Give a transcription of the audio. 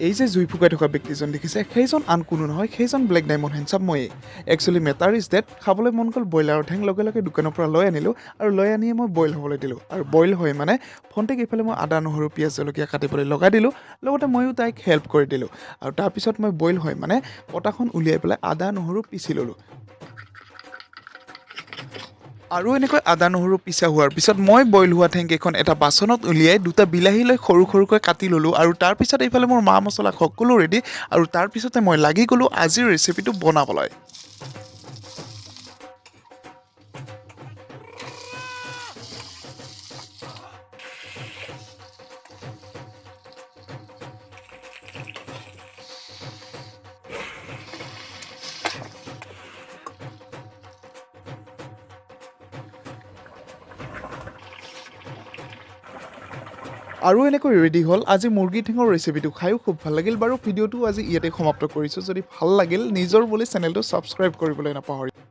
এই যে জুই ফুকাই থকা ব্যক্তিজন দেখিছে, সেইজন আন কোনো নহয়, সেইজন ব্লেক ডায়মণ্ড হেণ্ডচাম ময়েই। একচুৱেলি মেটাৰ is date, খাবলৈ মন গ'ল ব্ৰইলাৰৰ ঠেং, লগে লগে দোকানৰ পৰা লৈ আনিলোঁ আৰু লৈ আনিয়ে মই বইল হ'বলৈ দিলোঁ। আৰু বইল হৈ মানে ভণ্টিক এইফালে মই আদা, নহৰু, পিঁয়াজ, জলকীয়া কাটিবলৈ লগাই দিলোঁ, লগতে ময়ো তাইক হেল্প কৰি দিলোঁ। আৰু তাৰপিছত মই বইল হৈ মানে পটাখন উলিয়াই পেলাই আদা নহৰু পিচি ল'লোঁ। আৰু এনেকৈ আদা নহৰু পিছা হোৱাৰ পিছত মই বইল হোৱা ঠেংকেইখন এটা বাচনত উলিয়াই দুটা বিলাহী লৈ সৰু সৰুকৈ কাটি ল'লোঁ। আৰু তাৰপিছত এইফালে মোৰ মা মছলা সকলো ৰেডি। আৰু তাৰপিছতে মই লাগি গ'লোঁ আজিৰ ৰেচিপিটো বনাবলৈ। আৰু এনেকৈ ৰেডি হ'ল আজি মুৰ্গী ঠেঙৰ ৰেচিপিটো। খায়ো খুব ভাল লাগিল। বাৰু, ভিডিঅ'টো আজি ইয়াতে সমাপ্ত কৰিছোঁ। যদি ভাল লাগিল, নিজৰ বুলি চেনেলটো ছাবস্ক্ৰাইব কৰিবলৈ নাপাহৰি।